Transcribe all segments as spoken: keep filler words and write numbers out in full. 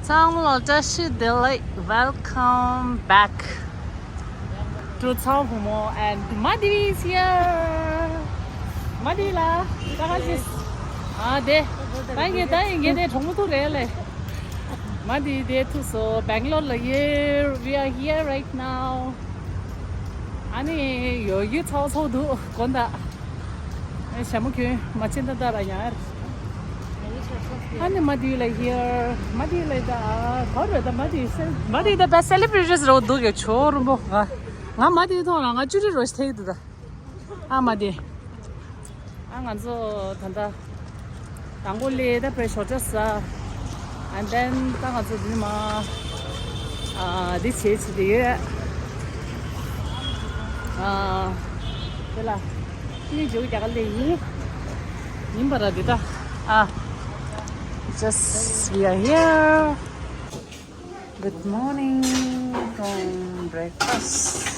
ཚང་མ་ལ་བཀྲ་ཤིས་བདེ་ལེགས། Welcome back to Tsangphungmo and Madhvi is here. Madhvi ལགས་ད་ག་ཅི། ཨ་དེ། ད་ཡིན་ད་ཡིན་ངས་དེ་གྲོགས་མོ་ཐུག་རེད་ལེ། Madhvi དེ་ཐུག་སོང་། Bangalore ལ་here, we are here right now. ཨ་ནི་ཡོད་ཡོད་ཚོགས་ཚོགས་འདུག་དགོན་ད། ཨེ་ཞྭ་མོ་ཁྱོད་མ་ཕྱིན་ད་ད་ར་ཡང་། ཨ་ནི་Madhvi ལ་here, Madhvi ལ་ད་ག་རེ་ད་Madhvi སེ། Madhvi ད་ད་སེ་ལི་བྷི་རི་ཊི་རོ་འདུག་གི་ཆོ་རུམ་པོ་ང་ང་Madhvi ཐོག་ལ་ང་ཅུ་རི་རོ་ཐེག་འདུག་ད། ཨ་Madhvi། ཨ་ང་ཚོ་ད་ལྟ་དང་པོ་ལས་ད་པེ་ཞོ་ཏྲ་ས། And then ད་ང་ཚོ་འདི་མ་ཨ་འདི་བྱེད་བྱེད་དེ་ཡོད། ཨ་དེ་ལ་ནི་འཇུག་རྒྱ་ག་ལས་ཡིན། ཡིན་པ་ར་འདི་ད། ཨ་just we are here. Good morning from breakfast.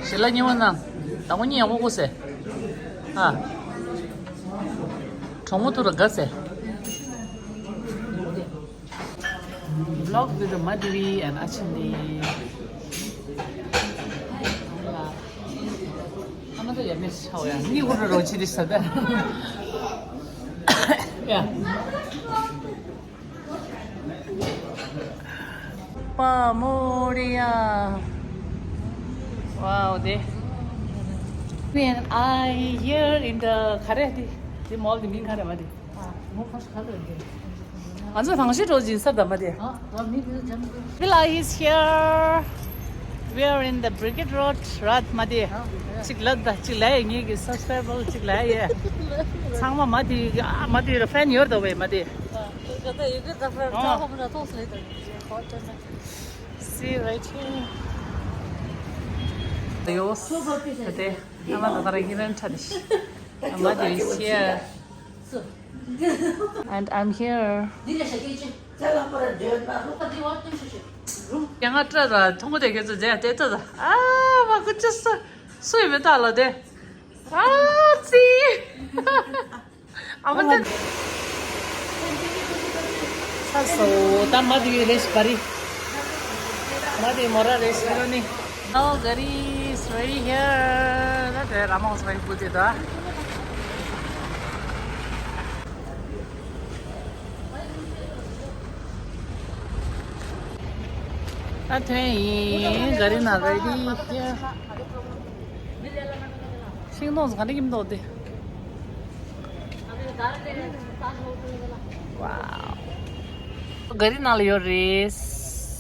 ཞལ་ལག་ཉི་མ་ན། དང་པོ་གཉིད་ཡག་པོ་ཁུག་ཟེར། ཨ། གྲོགས་མོ་ཐུག་ར་དགའ་ཟེར། Vlog with Madhvi and Achindi. I'm not a miss. How are you? You would have wrote this. Yeah. Pamoria. Wow, they. When I here in the Karate, the mall, the main Karate. ང་ཚོ་ཐང་ཤི་རོ་ཇིན་སར་དམ་པ་དེ། Villa is here. We are in the Brigade Road, right, Madhvi? ཅིག་ལབ་ད་ཅིག་ལབ་ཡ་ངེད་ཀྱི་subscriber་ཅིག་ལབ་ཡ། ཚང་མ་Madhvi་ཨ་Madhvi་ར་fan ཡོད་དོ་བས་Madhvi། See right here. ཡོ། དེ་ཨ་མ་ད་ད་ར་ཧི་རན་ཁྲ་དེ། Madhvi is here. And I'm here. ཡང་ང་སྤྲད་ད་མཐོང་གོ་དེ་ཁྱེད་ཚོ་མཇལ་དེ་ལྟ་ད། ཨ་མ་ཀུ་ཅི་སུ་སུ་ཡི་མེ་ཏ་ལོ་དེ། ཨ་ཙི། ཨ་མ་དེ། ཚ་སོ་ད་མ་དེ་ཡོད་རེད་ཤི་པ་རི། མ་དེ་མོ་ར་རེད་ཤི་ལོ་ནི། Oh, Gari is ready here. ད་དེ་ར་མོ་སི་བའི་བུ་དེ་ད། ད་ཐོན་ཡིན། ག་རི་ན་རེ་ཌི་ཡ། ཤིང་སྡོང་ག་འདྲ་ཡིན་མདོག་དེ། Wow. ག་རི་ནང་ལ་ཡོད་རེད།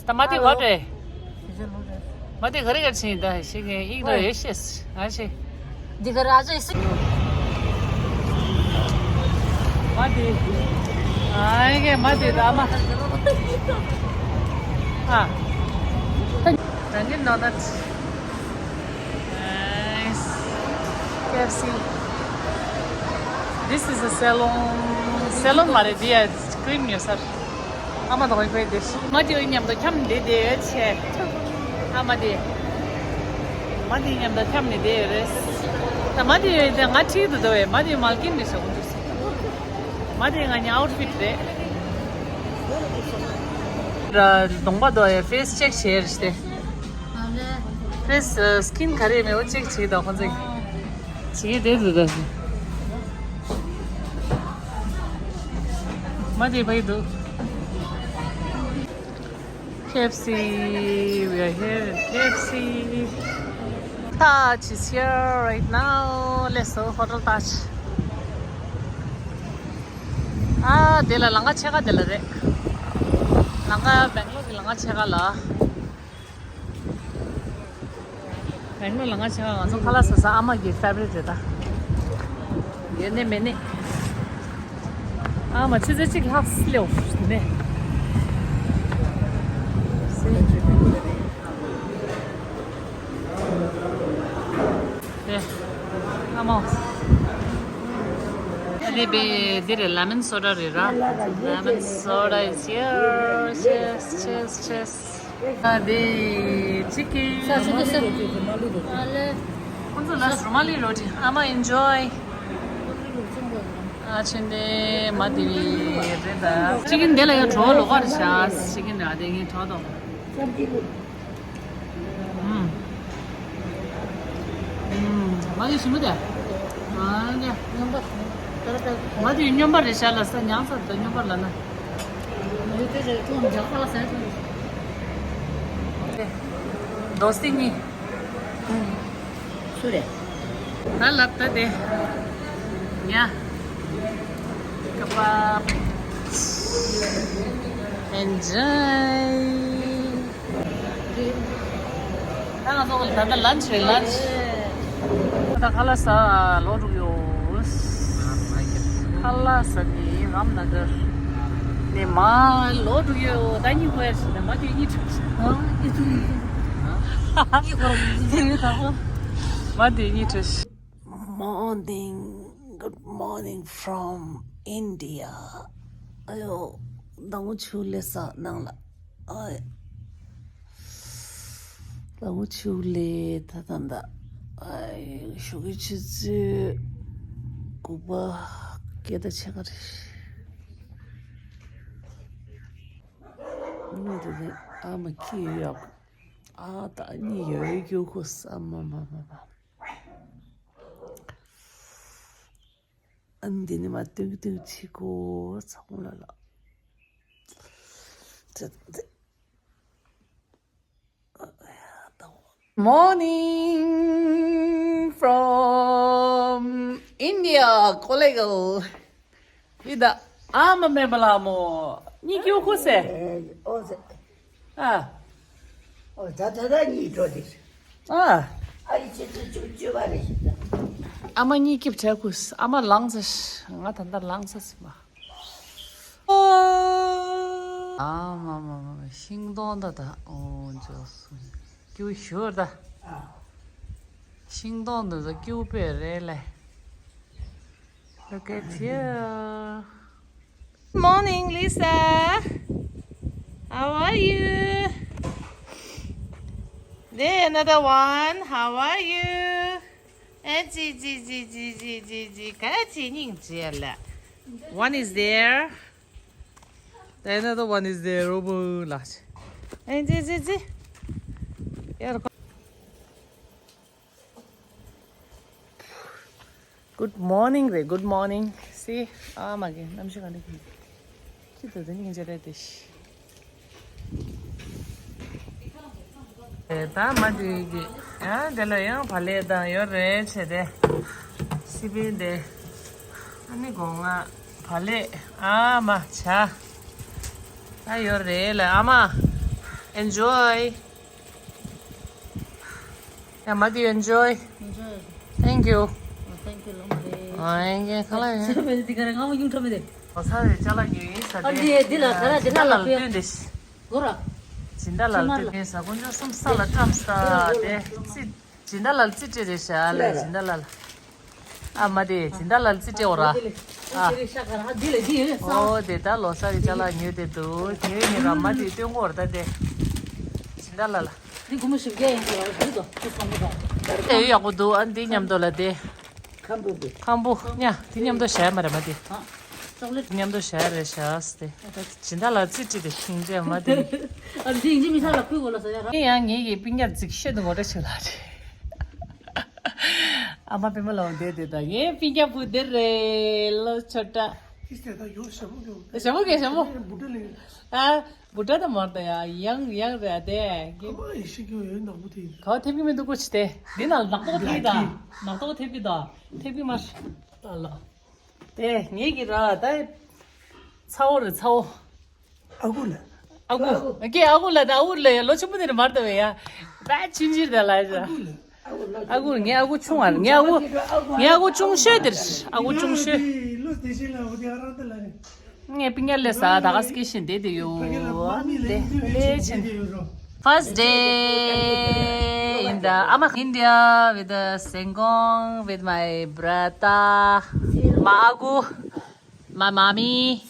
ད་མ་དེ་ག་རེད། མ་དེ་ག་རེ་ག་ཕྱིན་ད་ཤེས་མཁན་ཡིག་འགྲོ་ཡོད་ཤེས་ཨ་ཤེས། འདི་ག་ར་ཅོ་ཡིས། མ་དེ། ཨ་ཡེ་མ་དེ་ད་མ། ཨ། རང་གི་ནོ་ནཊ། Nice. K F C. This is a salon. Salon མ་རེད་འདི་ཡ་cream ཉོ་ས། ཨ་མ་དང་ངའི་ཕའི་དེ། མ་དེ་མཉམ་དུ་འཁྱམ་བསྡད་བསྡད་ཡོད་ཆེ། ཨ་མ་དེ། མ་དེ་མཉམ་དུ་འཁྱམ་ནས་བསྡད་ཡོད་རེད། ད་མ་དེ་ཡོད་དེ་ང་ཁྲིད་དུ་འདུག་བས་མ་དེ་མལ་ཀིན་རེད་ཟེར་འོང་འདུག་ཟེར། མ་དེ་ང་གཉིས་outfit རེད། ར་གདོང་པ་དོ་ཡ་face check བྱས་རེད་དེ། Face skin ག་རེ་མེད་པ་check བྱེད་དོ་ཁོང་ཚོས། བྱེད་དེ་འདུག་ད། མ་དེ་བས་འདུག K F C, we are here at K F C. Taj is here right now. Let's go, Hotel Taj. ཨ་དེ་ལ་ལམ་ཁ་ཕྱེད་ཀ་དེ་ལ་རེད། ལམ་ཁ་སྦེང་ལོར་གྱི་ལམ་ཁ་ཕྱེད་ཀ་ལ། སྦེང་ལོར་ལམ་ཁ་ཕྱེད་ཀ་ང་ཚོ་ཁ་ལག་ཟ་ས་ཨ་མ་གི་favorite རེད་ད། ཡོད་ནི་མེད་ནི། ཨ་མ་ཆུ་ཚོད་གཅིག་ལྷག་སླེབས་ནས། ཨ་མ། དེ་བས་འདི་རེད། ལ་མན་སོ་ཌ་རེད་ར། Lemon soda is here. Cheers, cheers, cheers. ཨ་དེ་ཅི་ཀི། ས་ཆུ་དེ་ས། ཨ་ལེ། ཁོང་ཚོ་ལ་རུ་མ་ལི་རོ་ཊི། ཨ་མ་ཨེན་ཇོའི། ཨ་ཆེན་དེ་མ་དེ་བི་རེད་ད། ཅི་ཀི་འདི་ལ་ཡང་བྲོ་བ་ལོག་ག་རེད་ཤག་ཅི་ཀི་འདི་ལ་དེ་ངས་བྲོ་དོ། ཨུམ། ཨུམ། མ་གི་ཞིམ་པོ་དེ། ཨ་ནི། སྙོམས་པ། ཏར་ཏར། མ་དེ་སྙོམས་པ་རེད་ཤག་ལ་ས་མྱངས་ས་དེ་སྙོམས་པ་ལ་ན། མ་ཡོད་དེ་རེད་ཅུང་འཇག་པ་ལ་ཟ་ཡ་ཅུང་། རྡོ་སྟེང་གཉིས། སུ་རེད། ད་ལབ་ད་དེ། ཉ། ཀ་པ། Enjoy. ད་ང་ཚོ་ད་ལྟ་ལན་ཆི་རེད། ལན་ཆི། ད་ཁ་ལག་ཟ་ལོག་འགྲོ་གི་ཡོད། ཁ་ལག་ཟ་ནི་རམ་ན་གར་ནས་མར་ལོག་འགྲོ་གི་ཡོད། ད་གཉིད་ཁུག་ཡ་ཞིག་ད་མ་དེ་གཉིད་ཁུག་ཞིག་ཨ་ཡི་ཚུགས་ཡི་ཚུགས་ཡི་ཁུག་ཡོད་ད། མ་དེ་གཉིད་ཁུག་ཞིག Morning, good morning from India. ཨ་ཡོ། ཟླ་ངོ་ཆུ་ལེ་ས་ནང་ལ། ཨ། ཟླ་ངོ་ཆུ་ལེ་ད་ད་ད། ཨ། ཞོགས་ཀའི་ཆུ་ཚོད་དགུ་པ་སྐད་ད་ཆེ་ག་རེད། ཨ་མ་ཁྱི་ཡོད་ཡག་ཨ་ད་ནི་ཡོད་རྒྱུ་ཁུ་ས་མ་མ་མ་མ། ཨ་ནི་འདི་ནི་མ་ཏུང་ཏུང་ཆི་ཀོ་ཚང་ལ་ལ། Morning from India, colleague. ཡི་ད་ཨ་མ་མེད་པ་ལ་མོ། གཉིད་ཁུག་ཁུག་སེ། ཨ། ཨོ་ད་ད་ད་གཉིད་འགྲོ་དེ། ཨ། ཨ་ཡི་ཆེ་ཆེ་ཆུ་ཆུ་བ་རེ་ཞིག་ད། ཨ་མ་གཉིད་སྐྱིད་བྲལ་ཁུག་ཨ་མ་ལངས་ས་ང་ད་ད་ལངས་ས་སི་མ། ཨ་མ་མ་མ་མ་ཤིང་སྡོང་ད་ད་ཨོ་འཇོག་སུ་ཀྱུ་ཞོར་ད། ཤིང་སྡོང་འདི་ཚོ་སྐྱུག་པོ་རེད་ལེ། Look at here. Morning, Lisa. How are you? There, another one. How are you? Eh, zi, zi, zi, zi, zi, zi, zi. Ka zi ning zi la. One is there. Another one is there. Over la. Eh, zi, zi, zi. Good morning རེད། Good morning. See, ཨ་མ་གི་གནམ་གཤིས་ག་འདྲ་གི། ཁྱི་དེ་དེ་ནི་ངན་ཅེ་རེད་དེ་ཤི། ཨེ་ད་མ་དེ་གི་ཨ་དེ་ལ་ཡང་བག་ལེབ་དང་ཡོད་རེད་བྱས་ཏེ། སི་པན་དེ་ཨ་ནི་སྒོ་ང་བག་ལེབ་ཨ་མ་ཆ་ཨ་ཡོད་རེད་ལ་ཨ་མ། Enjoy. Yeah, Madi, you enjoy? Enjoy. Thank you. Oh, thank you, long day. ཨ་ཡང་ཁ་ལག་ཡོད། ཆ་མེད་དེ་ག་རེ་ང་མ་ཡུང་ཁྲ་མེད་དེ། ཨོ་ས་རེ་ཅ་ལག་ཡོད་ཡིན་ས་ཨ་དེ། འདི་འདི་ལ་ད་ར་ཇི་འདྲ་ལ་ཕེ། སྦྱིན་བདག་ལ་སྟོན་དེ། གོ་ར། སྦྱིན་བདག་ལ་སྟོན་དེ་ས་དཀོན་མཆོག་གསུམ་ས་ལ་བཀྲམ་ས་དེ་སི། སྦྱིན་བདག་ལ་རྩིས་སྤྲད་རེད་ཤག་ལས་སྦྱིན་བདག་ལ། ཨ་མ་དེ་སྦྱིན་བདག་ལ་རྩིས་སྤྲད་འོ་ར། ཨ། ཨོ་དེ་ད་ལོ་གསར་གྱི་ཅ་ལག་ཉོས་དེ་འདུག་ཉོས་ཉོས་ར་མ་དེ་སྟོན་གོ་ར་ད་དེ། སྦྱིན་བདག་ལ་ལ། འདི་སྒོར་མོ་བཞི་བརྒྱ་ཡན་ཆད་ལ་འདི་དོ་ཁོ་ཚང་མ་དང་། དེ་ཡོད་ཡག་པོ་འདུག་ཨ་འདི་མཉམ་དུ་ལ་དེ། ཁམ་བུ་འདི། ཁམ་བུ་ཉ་དེ་མཉམ་དུ་བཞག་མ་རེད་མ་དེ། ཨ། ཅོག་ལེ་ཊི། མཉམ་དུ་བཞག་རེད་བཞག་སྟེ། སྦྱིན་བདག་ལ་རྩིས་སྤྲད་དེ་ཤིང་རྗེས་མ་དེ། ཨ་འདི་ཡིན་གཅིག་མིན་གཅིག་ལ་ཕུལ་དགོས་ལ་ཟེར་ཡ་ར། ངས་ཡང་ངེད་ཀྱི་སྤུན་ཀྱག་རྫིག་ཤོས་དེ་ངོ་སྤྲོད་བྱེད་ལ་རེད། ཨ་མ་པད་མ་ལགས་འདིར་བསྡད་དང་ངའི་སྤུན་ཀྱག་བུ་འདིར་རེད་ལོ་ཆོ་འདྲ། ཨིས་ཏེ་ད་ཡོ་ཞྭ་མོ་ཡོ། ཞྭ་མོ་གས་ཞྭ་མོ། བུ་ཏྲ་ལེ། ཨ། བུ་ཏྲ་ད་མར་ད་ཡ་ཡང་ཡང་རེད་དེ། ཨ་མ་ཡེ་ཤེས་ཀྱི་ཡོད་ནག་པོ་དེ། ག་བ་ཐེབས་ཀྱི་མི་འདུག་གོ་ཆི་དེ། འདི་ནང་ནག་ཏོག་ཐེབས་ཀྱི་ད། ནག་ཏོག་ཐེབས་ཀྱི་ད། ཐེབས་ཀྱི་མ་རེད་ད་ལ། དེ་ངེད་ཀྱི་ར་ད། ཚ་བོ་རེད་ཚ་བོ། ཨ་ཁུ་ལ། ཨ་ཁུ། ཨ་ཁུ། ཨ་ཁུ་ལ་ད་ཨ་ཁུ་ལ་ཡ་ལོ་ཆེན་པོ་དེ་རེད་མར་ད་བས་ཡ། ད་ཆུང་ཆུང་ད་ལ་ཡ། ཨ་ཁུ་ལ། ཨ་ཁུ་ངའི་ཨ་ཁུ་ཆུང་བ་ངའི་ཨ་ཁུ། ངའི་ཨ་ཁུ་ཆུང་ཤོས་དེ་རེད་ཨ་ཁུ་ཆུང་ཤོས། ལོ་དེ་བཞིན་ལ་འོ་དེ་ཨ་རང་ད་ལ་རེད། ངའི་སྤུན་ཀྱག་ལས་ས་ད་ག་སྐད་བཤད་བསྡད་དེ་ཡོད། དེ་ལས་ཆེན། First day in the Ama India with the Sengong, with my brother, my Agu. My mommy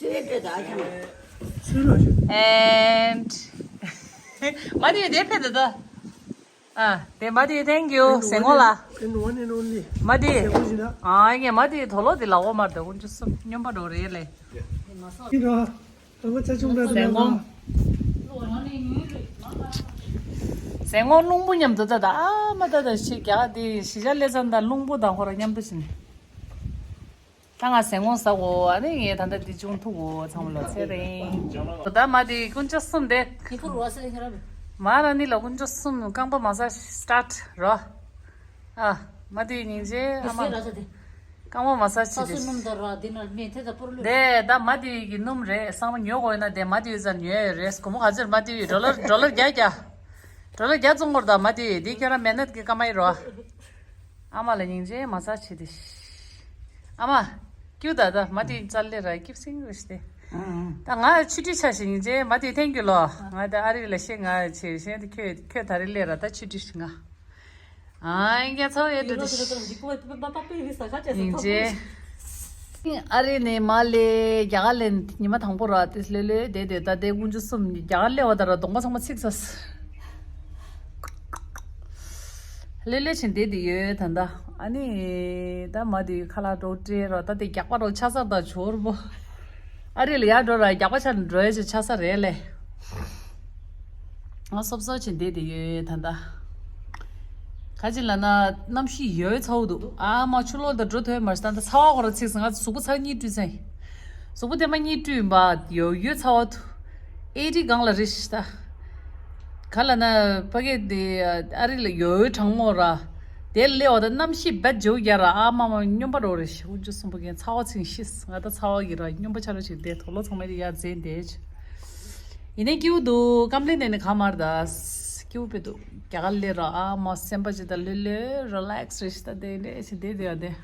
and མ་དེ་དེ་ཕེབས་ད། ཨ་དེ་མ་དེ thank you ཟེར་ངོ་ལ། And one and only. མ་དེ་ཟེར་ངོ་ཞིག་ན། ཨ་ཡེ་མ་དེ་དོ་ལོ་དེ་ལ་འོ་མར་དེ་དཀོན་མཆོག་གསུམ་སྨྱོན་པ་འགྲོ་རེད་ལེ། ཡིན་རོ། ཨ་མ་ཅག་ཆུང་ད་ཟེར་ངོ་ཟེར་ངོ་རླུང་བུ་མཉམ་དུ་ད་ད་ཨ་མ་ད་ད་ཤི་རྒྱག་དེ་ཤི་ཤ་ལེ་ཚན་ད་རླུང་བུ་དང་ཁོ་ར་མཉམ་དུ་ཕྱིན། ད་ང་ཟས་ངོ་ཟ་གོ་ཨ་ནི་ངས་ད་ལྟ་འདི་ཅུང་ཐུག་གོ་ཚང་མ་ལོ་ཚེ་རིང་། ད་མ་དེ་དཀོན་མཆོག་གསུམ་དེ། ཡི་ཕུར་བ་སེ་ཁྱེད་རང་། མ་ར་ནི་ལ་དཀོན་མཆོག་གསུམ་རྐང་པ་མ་ས་སི་ཊར་ཊི་རོ། ཨ་མ་དེ་སྙིང་རྗེ་ཨ་མ། ར་ས་དེ། རྐང་པ་མ་ས་ས་ཆི་སུ་དེ། སྣུམ་དར་བ་དེ་ན་མེ་ཐེ་ད་པུར་ལུ། དེ་ད་མ་དེ་གི་སྣུམ་རེད་སང་མ་ཉོ་གོ་ཡིན་ན་དེ་མ་དེ་ཡོད་ཙང་ཉོ་ཡོད་རེད་གོ་མོ་ག་ཚོད་མ་དེ་ཡོད་ཌོ་ལར་ཌོ་ལར་བརྒྱ་བརྒྱ། ཌོ་ལར་བརྒྱ་བཙོང་གོ་ར་ད་མ་དེ་དེ་ཁྱོད་རང་མེ་ནད་ཀྱི་ཀ་མ་ཡི་རོ། ཨ་མ་ལ་སྙིང་རྗེ་མ་ཚ་བྱེད་དེ། ཨ་མ། ཀྱུ་ད་ད་མ་དེ་ཙལ་ལེ་ར་ཀིབ་སིང་རེ་ཤི་དེ། ད་ང་ཆུ་ཏི་ཆ་ཞིག་སྙིང་རྗེ་མ་དེ་ཐེང་གི་ལོ། ང་ད་ཨ་རི་ལ་ཤེས་ང་ཆེ་ཤེས་དེ་ཁྱོད་ཁྱོད་ད་རི་ལེ་ར་ད་ཆུ་ཏི་ཤི་ང་། ཨ་ཡིན་ཚ་ཡོད་དེ། སྙིང་རྗེ། ཨ་རི་ནས་མ་ལེ་རྒྱ་གར་ལེ་ཉི་མ་དང་པོ་ར་དེ་ལེ་ལེ་དེ་དེ་ད་དེ་དཀོན་མཆོག་གསུམ་རྒྱ་གར་ལེ་བ་ད་ར་གདོང་པ་ཚང་མ་ཚིག་ཚ། ལེ་ལེ་བྱིན་བསྡད་དེ་ཡོད་ད་ད། ཨ་ནི་ད་མ་དེ་ཁ་ལག་འགྲོ་སྤྲད་རོགས་ད་དེ་རྒྱག་པ་རོགས་ཆ་ཚར་ད་ཇོར་པོ། ཨ་རི་ལ་ཡར་འགྲོ་ར་རྒྱག་པ་ཆ་འགྲོ་ཡ་ཆ་ཆ་ས་རེད་ལེ། ང་སོབ་སོབ་བྱིན་བསྡད་དེ་ཡོད་ད་ད། ག་ཅི་ལ་ན་གནམ་གཤིས་ཡོད་ཚ་བོ་འདུག་ཨ་མ་ཆུ་ལོག་ད་འགྲོ་ཐུབ་མ་རེད་ད་ད་ཚ་བ་ཁོ་ར་ཚིག་སང་ང་གཟུགས་པོ་ཚར་གཉིས་བཀྲུས་ཚར་ཡིན། གཟུགས་པོ་དེ་མ་གཉིས་བཀྲུས་ཡིན་པ་ཡོད་ཡོད་ཚ་བ་འདུག་ཨེ་ཊི་སྒང་ལ་རེད་ཤི་ད། ག་ལ་ན་ཕ་གི་དེ་ཨ་རི་ལ་ཡོད་གྲང་མོ་ར། དེ་ལས་འོ་ད་གནམ་གཤིས་བད་འཇོ་རྒྱ་ར་ཨ་མ་མ་སྨྱོན་པ་རོ་རེ་ཞིག་འུ་ཅུ་གསུམ་པོ་གན་ཚ་བ་ཚིང་ཤིས་ང་ད་ཚ་བ་གི་ར་སྨྱོན་པ་ཆ་རོ་ཞིག་དེ་དོ་ལོ་ཚང་མ་དེ་ཡ་རྫས་འདེད། ཡིན་ནའི་སྐྱིའུ་འདུག་ཀམ་ལེ་ནས་ནི་ག་མར་ད་སྐྱིའུ་པེ་འདུག་རྒྱ་གར་ལས་ར་ཨ་མ་སེམས་པ་ཅི་ད་ལོས་ལོས་རི་ལེག་སི་རེ་ཞིག་ད་དེ་འདྲས་ཞིག་དེ་དེ་ཡ་དེ།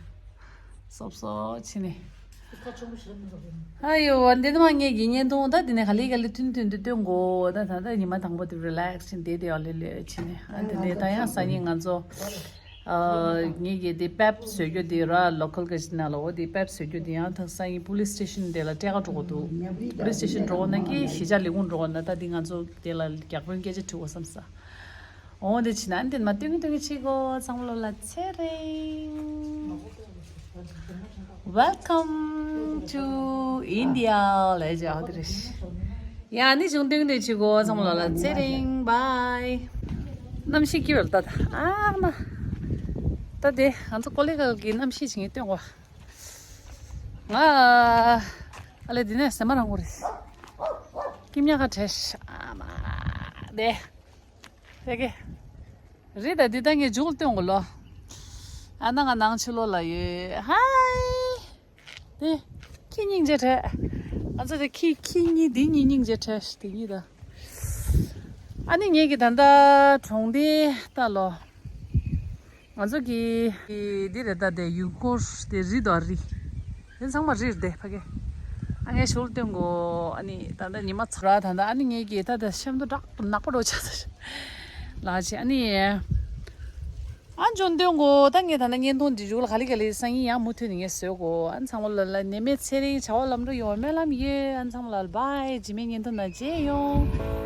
སོབ་སོབ་ཕྱིན་ནས། ཨ་ཡོ་འདི་ནི་མ་ངེད་ཀྱི་བརྙན་ཐུང་ད་འདི་ནས་ག་ལེ་ག་ལེ་ཐུན་ཐུན་དུ་སྟོན་གོ་ད་ད་ད་ཉི་མ་དང་པོ་དེ་རི་ལེག་སི་ཕྱིན་དེ་དེ་ཡ་ལེ་ལེ་ཕྱིན་ནས་ཨ་འདི་ནས་ད་ཡང་སང་ཉིན་ང་ཚོ་ཨ་ངེད་ཀྱི་དེ་པེབ་བཟོ་རྒྱུ་དེ་ར་ལོ་ཀལ་ག་ཞིག་ན་ལོ་འོ་དེ་པེབ་བཟོ་རྒྱུ་དེ་ཡང་ད་སང་ཉིན་པུ་ལིས་སི་ཊེ་ཤན་དེ་ལ་སྤྲད་ག་འགྲོ་གོ་འདུག་པུ་ལིས་སི་ཊེ་ཤན་འགྲོ་གོ་ན་གི་གཞིས་ཆགས་ལས་ཁུངས་འགྲོ་གོ་ན་ད་འདི་ང་ཚོ་དེ་ལ་རྒྱག་དཔོན་སྐད་ཆ་དྲི་གོ་བསམ་ས། འོ་དེ་ཕྱིན་ན་འདི་མ་སྟོན་གི་སྟོན་གི་ཕྱི་གོ་ཚང་མ་ལོ་ལ་ཚེ་རིང་། Welcome to India ལས་ཀྱི་ཨོ་དེ་རེད། ཡ་ནི་བྱུང་སྟོན་གི་ཕྱི་གོ་ཚང་མ་ལོ་ལ་ཚེ་རིང་། Bye། གནམ་གཤིས་སྐྱིད་པ་ལ་ད་ཨ་མ། ད་དེ་ང་ཚོ་ཀོ་ལི་གལ་གི་གནམ་གཤིས་ཕྱིན་གི་སྟོན་གོ་ང་ཨ་ལེ་འདི་ནས་སེ་མ་རང་གོ་རེད། སྐྱིད་ཉག་ག་བྲེས་ཨ་མ་དེ། ཕ་གི། རི་དང་འདི་ད་ངས་མཇུག་ལ་སྟོན་གོ་ལོ། ཨ་ན་ང་ནང་ཕྱི་ལོགས་ལ་ཡོད། ཧའི། དེ། ཁྱི་སྙིང་རྗེ་བྲལ། ང་ཚོ་དེ་ཁྱི་ཁྱི་གཉིས་འདི་གཉིས་སྙིང་རྗེ་བྲལ་དེ་གཉིས་ད། ཨ་ནི་ངེད་ཀྱི་ད་ལྟ་གྲོང་སྡེ་ལྟ་ལོ། ང་ཚོ་གི་འདི་རེད་ད་དེ་ཡུལ་སྐོར་དེ་རི་དང་རི། དེ་ཚང་མ་རི་རེད་ཕ་གི། ཨ་ངས་ཞོར་སྟོན་གོ་ཨ་ནི་ད་ལྟ་ཉི་མ་ཚ་ར་ད་ལྟ་ཨ་ནི་ངེད་ཀྱི་ད་ལྟ་ཤམ་དུ་བྲག་ནག་པོ་འགྲོ་ཆགས་ས་ལ་ཆེ་ཨ་ནི། ཨ་འཇོན་སྟོན་གོ་ད་ངས་ད་ལྟ་བརྙན་ཐུང་འདི་མཇུག་ལ་ག་ལེ་ག་ལེ་སང་ཉིན་ཡང་མུ་མཐུད་ནས་ངས་བཟོས་གོ་ཨ་ཚང་མ་ལ་ལ་ནད་མེད་ཚེ་རིང་བྱ་བ་ལམ་འགྲོ་ཡོང་བའི་སྨོན་ལམ་ཡོད། ཨ་ཚང་མ་ལ་ལ་བྷའི། རྗེས་མའི་བརྙན་ཐུང་ནང་མཇལ་ཡོང་།